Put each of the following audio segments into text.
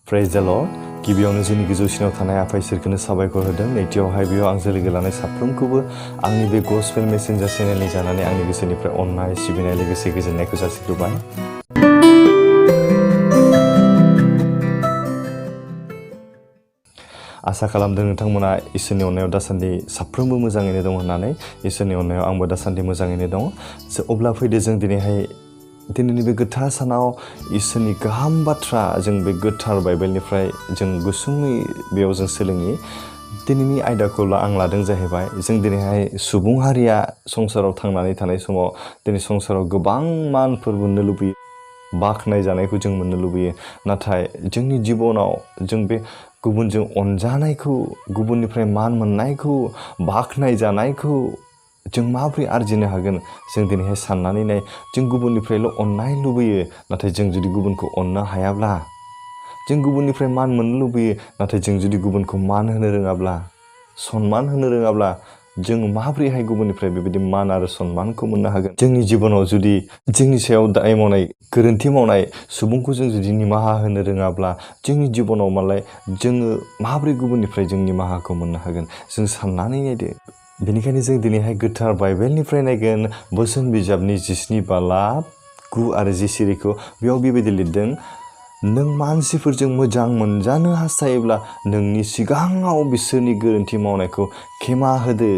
Praise the Lord. गिबियावनो जोंनि गोजौसिनाव थानाय आफा इसोरखौनो साबायखर होदों। नैथियावहाय बेयाव आंजों लोगो लानाय साफ्रोमखौबो आंनि बे गस्पेल मेसेन्जार चेनेलनि जानानै आंनि गोसोनिफ्राय अननाय सिबिनाय लोगोसे गोजोननायखौ जासिग्रोबाय। आसा खालामदों नोंथांमोना इसोरनि अननायाव दासान्दि साफ्रोमबो मोजाङैनो दं होननानै। इसोरनि अननायाव आंबो दासान्दि मोजाङैनो दं। अब्ला फैदो जों दिनैनि बे गोथार सानाव इसोरनि गाहाम बाथ्रा जों बे गोथार बाइबेलनिफ्राय जों गुसुङै बेयाव जों सोलोङि। दिनैनि आयदाखौ आं लादों जाहैबाय जों दिनैहाय सुबुं हारिया संसाराव थांनानै थानाय समाव दिनै संसाराव गोबां मानफोर मोननो लुबैयो, बाख्नाय जानायखौ जों मोननो लुबैयो। नाथाय जोंनि जिबनाव जों बे गुबुनजों अनजानायखौ, गुबुननिफ्राय मान मोननायखौ, बाख्नाय जानायखौ जों माबोरै आरजिनो हागोन? जों दिनैहाय साननानै नाय। जों गुबुननिफ्रायल' अननाय लुबैयो, नाथाय जों जुदि गुबुनखौ अननो हायाब्ला, जों गुबुननिफ्राय मान मोननो लुबैयो, नाथाय जों जुदि गुबुनखौ मान होनो रोङाब्ला, सन्मान होनो रोङाब्ला, जों माबोरैहाय गुबुननिफ्राय बेबायदि मान आरो सन्मानखौ मोननो हागोन? जोंनि जिबनाव जुदि जोंनि सायाव दाय मावनाय, गोरोन्थि मावनाय सुबुंखौ जों जुदि निमाहा होनो रोङाब्ला, जोंनि जिबनाव मालाय जोङो माबोरै गुबुननिफ्राय जों निमाहाखौ मोननो हागोन? जों साननानै नायदो। बेनिखायनो जों दिनैहाय गोथार बाइबेलनिफ्राय नायगोन बोसोन बिजाबनि 17 बालाब 9 आरो 10 सिरिखौ। बेयाव बेबायदि लिरदों, नों मानसिफोरजों मोजां मोनजानो हास्थायोब्ला नोंनि सिगाङाव बिसोरनि गोरोन्थि मावनायखौ खेमा होदो।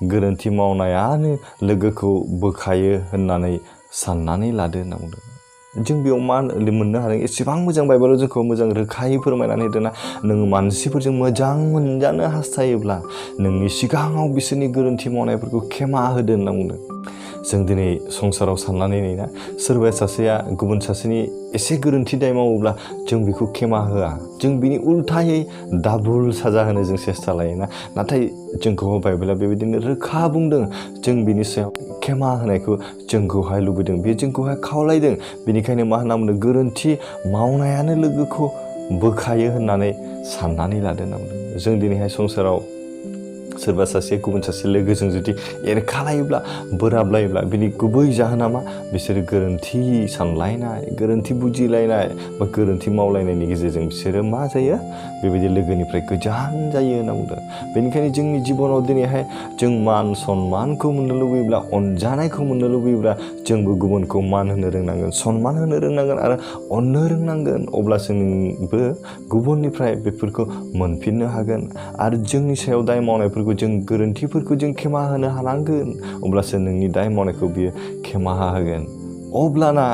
गोरोन्थि मावनायानो लोगोखौ बोखायो होननानै साननानै लादो होनना बुंदों। जों बेयाव मा मोननो हादों? एसेबां मोजां बाइबेलाव जोंखौ मोजां रोखायै फोरमायनानै होदोंना, नोङो मानसिफोरजों मोजां मोनजानो हास्थायोब्ला नोंनि सिगाङाव बिसोरनि गोरोन्थि मावनायफोरखौ खेमा होदो होनना बुंदों। जों दिनै संसाराव साननानै नायना, सोरबा सासेया गुबुन सासेनि एसे गोरोन्थि दाय मावोब्ला जों बेखौ खेमा होआ, जों बिनि उल्थायै डाबल साजा होनो जों सेस्था लायोना। नाथाय जोंखौ बाइबेला बेबायदिनो रोखा बुंदों, जों बिनि सायाव खेमा होनायखौ जोंखौहाय लुबैदों, बे जोंखौहाय खावलायदों। बेनिखायनो मा होनना बुंदों? गोरोन्थि मावनायानो लोगोखौ बोखायो होननानै साननानै लादो होनना बुंदों। जों दिनैहाय संसाराव सोरबा सासे गुबुन सासे लोगोजों जुदि एरखालायोब्ला, बोराबलायोब्ला, बिनि गुबै जाहोना मा? बिसोरो गोरोन्थि सानलायनाय, गोरोन्थि बुजिलायनाय बा गोरोन्थि मावलायनायनि गेजेरजों बिसोरो मा जायो? बेबायदि लोगोनिफ्राय गोजान जायो होनना बुंदों। बेनिखायनो जोंनि जिबनाव दिनैहाय जों मान सन्मानखौ मोननो लुबैयोब्ला, अनजानायखौ मोननो लुबैयोब्ला, जोंबो गुबुनखौ मान होनो रोंनांगोन, सन्मान होनो रोंनांगोन आरो अननो रोंनांगोन। अब्लासो नोंबो गुबुननिफ्राय बेफोरखौ मोनफिननो हागोन। आरो जोंनि सायाव दाय मावनायफोरखौ, जों गोरोन्थिफोरखौ जों खेमा होनो हानांगोन। अब्लासो नोंनि दाय मावनायखौ बियो खेमाहा होगोन। अब्लाना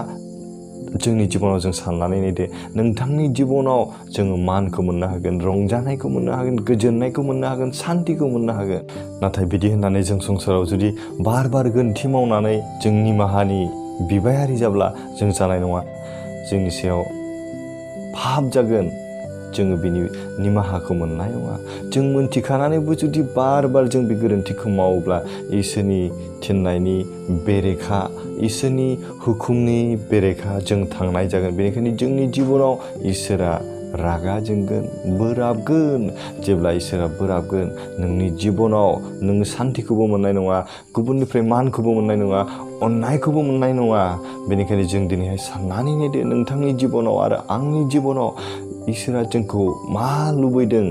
जोंनि जिबनाव जों साननानै नायदो, नोंथांनि जिबनाव जोङो मानखौ मोननो हागोन, रंजानायखौ मोननो हागोन, गोजोननायखौ मोननो हागोन, सान्तिखौ मोननो हागोन। नाथाय बिदि होननानै जों संसाराव जुदि बार गोरोन्थि मावनानै जों निमाहानि बिबायारि जाब्ला जों जानाय नङा। जोंनि सायाव फाब जागोन, जोङो बिनि निमाहाखौ मोननाय नङा। जों मोनथिखानानैबो जुदि बार जों बे गोरोन्थिखौ मावोब्ला इसोरनि थिन्नायनि बेरेखा, इसोरनि हुकुमनि बेरेखा जों थांनाय जागोन। बेनिखायनो जोंनि जिबनाव इसोरा रागा जोंगोन, बोराबगोन। जेब्ला इसोरा बोराबगोन, नोंनि जिबनाव नोङो सान्तिखौबो मोननाय नङा, गुबुननिफ्राय मानखौबो मोननाय नङा, अननायखौबो मोननाय नङा। बेनिखायनो जों दिनैहाय साननानै नायदो, नोंथांनि जिबनाव आरो आंनि जिबनाव इसोरा जोंखौ मा लुबैदों?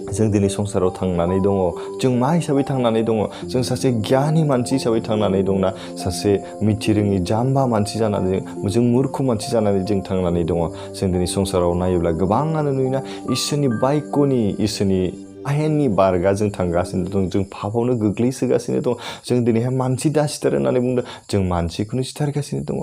जों दिनै संसाराव थांनानै दङ, जों मा हिसाबै थांनानै दङ? जों सासे गियानि मानसि हिसाबै थांनानै दंना सासे मिथिरोङि जाम्बा मानसि जानानै, जों मुर्ख मानसि जानानै जों थांनानै दङ? जों दिनै संसाराव नायोब्ला गोबाङानो नुयोना, इसोरनि बायक्यनि, इसोरनि आयेननि बारगा जों थांगासिनो दं, जों पापावनो गोग्लैसोगासिनो दं। जों दिनैहाय मानसि दा सिथार होननानै बुंदों, जों मानसिखौनो सिथारगासिनो दङ।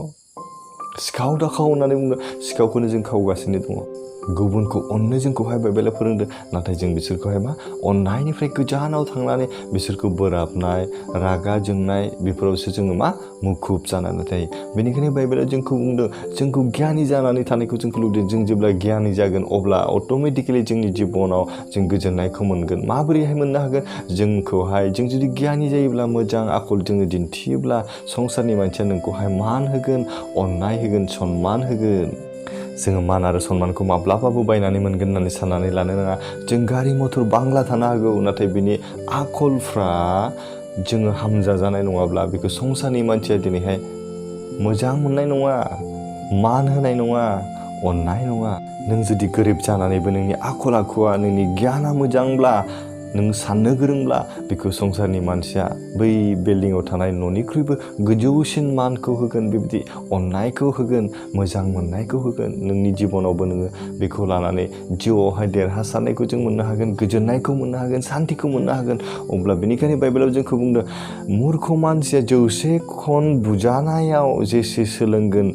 सिखाव दाखाव होननानै बुंदों, सिखावखौनो जों खावगासिनो दङ। गुबुनखौ अननो जोंखौहाय बाइबेला फोरोंदों, नाथाय जों बिसोरखौहाय मा? अननायनिफ्राय गोजानाव थांनानै बिसोरखौ बोराबनाय, रागा जोंनाय, बेफोरावसो जोङो मा? मुखुब जानानै थायो। बेनिखायनो बाइबेला जोंखौ बुंदों, जोंखौ गियानि जानानै थानायखौ जोंखौ लुबैदों। जों जेब्ला गियानि जागोन, अब्ला अट'मेटिकेलि जोंनि जिबनाव जों गोजोननायखौ मोनगोन। माबोरैहाय मोननो हागोन? जोंखौहाय जों जुदि गियानि जायोब्ला, मोजां आखल जोङो दिन्थियोब्ला, संसारनि मानसिया नोंखौहाय मान होगोन, अननाय होगोन, सन्मान होगोन। जोङो मान आरो सन्मानखौ माब्लाबाबो बायनानै मोनगोन होननानै साननानै लानो नाङा। जों गारि मथर बांला थानो हागौ, नाथाय बिनि आखलफ्रा जोङो हामजाजानाय नङाब्ला बेखौ संसारनि मानसिया दिनैहाय मोजां मोननाय नङा, मान होनाय नङा, अननाय नङा। नों जुदि गोरिब जानानैबो नोंनि आखल आखुआ नोंनि गियाना मोजांब्ला नों साननो गोरोंब्ला बेखौ संसारनि मानसिया बै बिल्डिंआव थानाय न'निख्रुइबो गोजौसिन मानखौ होगोन बेबायदि अननायखौ होगोन मोजां मोननायखौ होगोन नोंनि जिबनावबो नोङो बेखौ लानानै जिउआवहाय देरहासारनायखौ जों मोननो हागोन गोजोननायखौ मोननो हागोन सान्तिखौ मोननो हागोन अब्ला बेनिखायनो बाइबेलाव जोंखौ बुंदों मुर्ख मानसिया 100 खन बुजानायाव जेसे सोलोंगोन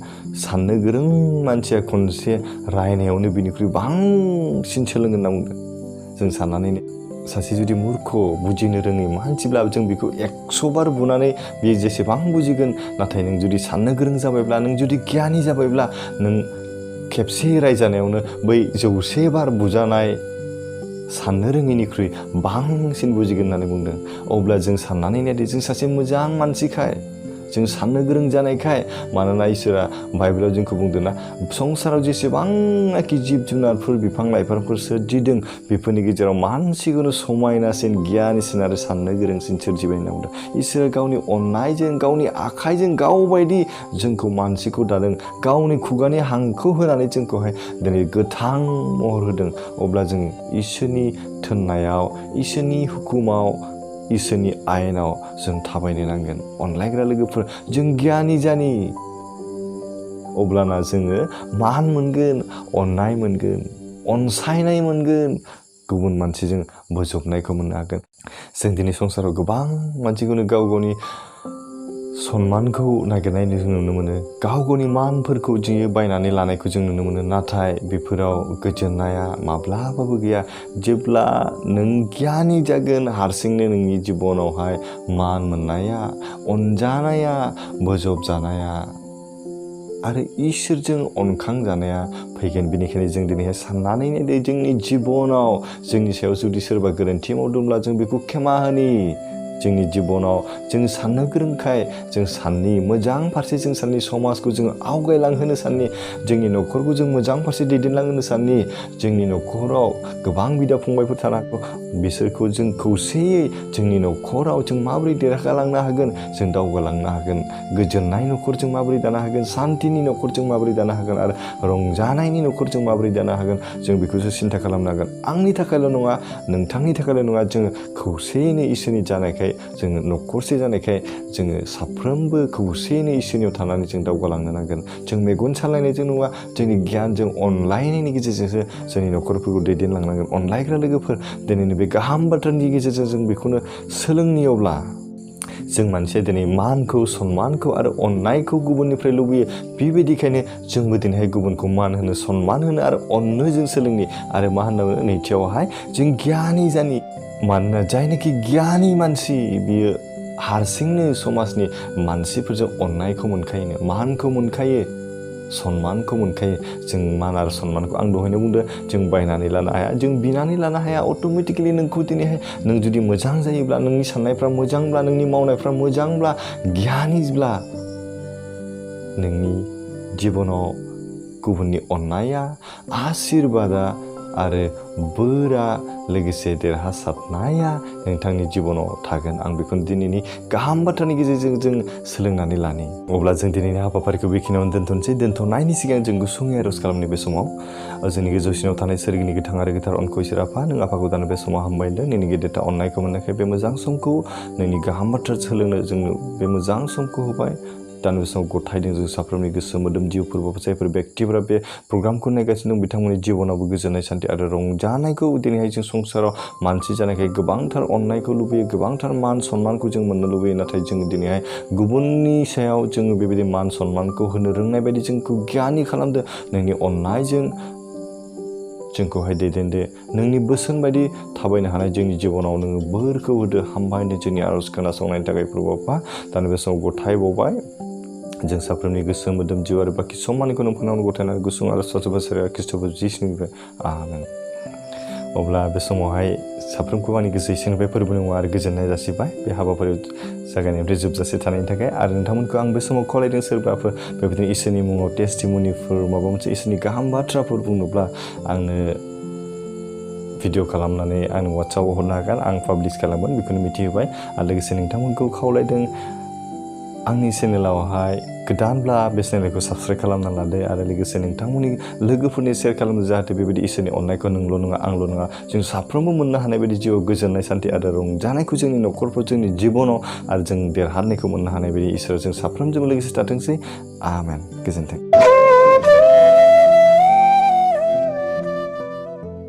साननो गोरों मानसिया खनसे रायनायावनो बिनिख्रुइ बांसिन सोलोंगोन होनना बुंदों जों साननानैनो सासे जुदि मूर्ख बुजिनो रोङै मानसिब्ला जों बेखौ 100 बार बुनानै बियो जेसेबां बुजिगोन नाथाय नों जुदि साननो गोरों जाबायब्ला नों जुदि गियानि जाबायब्ला नों खेबसे रायजानायावनो बै 100 बार बुजानाय साननो रोङैनिख्रुइ बांसिन बुजिगोन होननानै बुंदों अब्ला जों साननानै नायदो जों सासे मोजां मानसिखाय जों साननो गोरों जानायखाय मानोना इसोरा बाइबेलाव जोंखौ बुंदों ना संसाराव जेसेबांनाखि जिब जुनारफोर बिफां लाइफांफोर सोरजिदों बेफोरनि गेजेराव मानसिखौनो समायनासिन गियानिसिन आरो साननो गोरोंसिन सोरजिबाय होनना बुंदों इसोरा गावनि अननायजों गावनि आखाइजों गावबायदि जोंखौ मानसिखौ दादों गावनि खुगानि हांखौ होनानै जोंखौहाय दिनै गोथां महर होदों अब्ला जों इसोरनि थोननायाव इसोरनि हुकुमाव इसोरनि आयेनाव जों थाबायनो नांगोन अनलायग्रा लोगोफोर जों गियानि जानि अब्लाना जोङो मान मोनगोन अननाय मोनगोन अनसायनाय मोनगोन गुबुन मानसिजों बोजबनायखौ मोननो हागोन जों दिनै संसाराव गोबां मानसिखौनो गाव गावनि सन्मानखौ नागिरनाय जों नुनो मोनो गाव गावनि मानफोरखौ जोङो बायनानै लानायखौ जों नुनो मोनो नाथाय बेफोराव गोजोननाया माब्लाबाबो गैया जेब्ला नों गियानि जागोन हारसिंनो नोंनि जिबनावहाय मान मोननाया अनजानाया बोजबजानाया आरो इसोरजों अनखांजानाया फैगोन बेनिखायनो जों दिनैहाय साननानै नायदो जोंनि जिबनाव जोंनि सायाव जुदि सोरबा गोरोन्थि मावदोंब्ला जों बेखौ क्षमा होनि जोंनि जिबनाव जों साननो गोरोंखाय जों साननि मोजां फारसे जों साननि समाजखौ जों आवगायलांहोनो साननि जोंनि न'खरखौ जों मोजां फारसे दैदेनलांहोनो साननि जोंनि न'खराव गोबां बिदा फंबायफोर थानो हागौ बिसोरखौ जों खौसेयै जोंनि न'खराव जों माबोरै देरहालांनो हागोन जों दावगालांनो हागोन गोजोननाय न'खर जों माबोरै दानो हागोन सान्तिनि न'खर जों माबोरै दानो हागोन आरो रंजानायनि न'खर जों माबोरै दानो हागोन जों बेखौसो सिन्था खालामनो हागोन आंनि थाखायल' नङा नोंथांनि थाखायल' नङा जोङो खौसेयैनो इसोरनि जानायखाय जोङो न'खरसे जानायखाय जोङो साफ्रोमबो खौसेयैनो इसोरनियाव थानानै जों दावगालांनो नांगोन जों मेगन सालायनायजों नङा जोंनि गियानजों अनलायनायनि गेजेरजोंसो जोंनि न'खरफोरखौ दैदेनलांनांगोन अनलायग्रा लोगोफोर दिनैनि बे गाहाम बाथ्रानि गेजेरजों जों बेखौनो सोलोंनियावब्ला जों मानसिया दिनै मानखौ सन्मानखौ आरो अननायखौ गुबुननिफ्राय लुबैयो बेबायदिखायनो जोंबो दिनैहाय गुबुनखौ मान होनो सन्मान होनो आरो अननो जों सोलोंनि आरो मा होननांगौ नैथियावहाय जों गियानि जानि मानोना जायनाखि गियानि मानसि बियो हारसिंनो समाजनि मानसिफोरजों अननायखौ मोनखायो मानखौ मोनखायो सन्मानखौ मोनखायो जों मान आरो सन्मानखौ आं दहायनो बुंदों जों बायनानै लानो हाया जों बिनानै लानो हाया अट'मेटिकेलि नोंखौ दिनैहाय नों जुदि मोजां जायोब्ला नोंनि साननायफ्रा मोजांब्ला नोंनि मावनायफ्रा मोजांब्ला गियानिब्ला नोंनि जिबनाव गुबुननि अननाया आशीर्बादा आरो बोरा लोगोसे देरहासारनाया नोंथांनि जिबनाव थागोन आं बेखौनो दिनैनि गाहाम बाथ्रानि गेजेरजों जों सोलोंनानै लानि अब्ला जों दिनैनि हाबाफारिखौ बेखिनियावनो दोनथ'नायनि सिगां जों गुसुङै आरज खालामनाय बे समाव जोंनि गोजौसिनाव थानाय सोरगिनि गोथां आरो गोथार अनखौ इसोर आफा नों आफाखौ दानो बे समाव हामबायदों नोंनि गेदेरथा अननायखौ मोननायखाय बे मोजां समखौ नोंनि गाहाम बाथ्रा सोलोंनो जोंनो बे मोजां समखौ होबाय दानि समाव गथायदों जों साफ्रोमनि गोसो मोदोम जिउफोरबो जायफोर व्यक्तिफोरा बे प्रग्रामखौ नायगासिनो दं बिथांमोननि जिबनावबो गोजोननाय सान्थि आरो रंजानायखौ दिनैहाय जों संसाराव मानसि जानायखाय गोबांथार अननायखौ लुबैयो गोबांथार मान सन्मानखौ जों मोननो लुबैयो नाथाय जों दिनैहाय गुबुननि सायाव जोङो बेबायदि मान सन्मानखौ होनो रोंनाय बायदि जोंखौ गियानि खालामदो नोंनि अननायजों जोंखौहाय दैदेनदो नोंनि बोसोन बायदि थाबायनो हानाय जोंनि जिबनाव नोङो बोरखौ होदो हामबायदो जोंनि आरज खोनासंनायनि थाखाय प्रभु आफा दानि बे समाव गथायबावबाय जों साफ्रोमनि गोसो मोदोम जिउ आरो बाखि सम्मानखौ नोंथांनावनो गथायनानै गुसुं आरो सज'बासारिया ख्रिस्ट'फोर जिसुनिफ्राय आमेन अब्ला बे समावहाय साफ्रोमखौ आंनि गोसो सिंनिफ्राय फोरबोनि मुङा आरो गोजोननाय जासिबाय बे हाबाफारियाव जागायनायनिफ्राय जोबजासे थानायनि थाखाय आरो नोंथांमोनखौ आं बे समाव खावलायदों सोरबाफोर बेबायदिनो इसोरनि मुङाव टेस्टिमनिफोर माबा मोनसे इसोरनि गाहाम बाथ्राफोर बुंनोब्ला आंनो भिडिअ खालामनानै आंनो वाट्सएपआव हरनो हागोन आं पाब्लिश खालामगोन बेखौनो मिथिहोबाय आरो लोगोसे नोंथांमोनखौ खावलायदों आंनि चेनेलावहाय गोदानब्ला बे चेनेलखौ साबस्क्राइब खालामना लादो आरो लोगोसे नोंथांमोननि लोगोफोरनि शेयार खालामदो जाहाथे बेबायदि इसोरनि अननायखौ नोंल' नङा आंल' नङा जों साफ्रोमबो मोननो हानाय बायदि जिउआव गोजोननाय सान्थि आरो रंजानायखौ जोंनि न'खरफ्राव जोंनि जिबनाव आरो जों देरहानायखौ मोननो हानाय बायदि इसोर जों साफ्रोमजों लोगोसे थाथोंसै आमेन गोजोन्थों।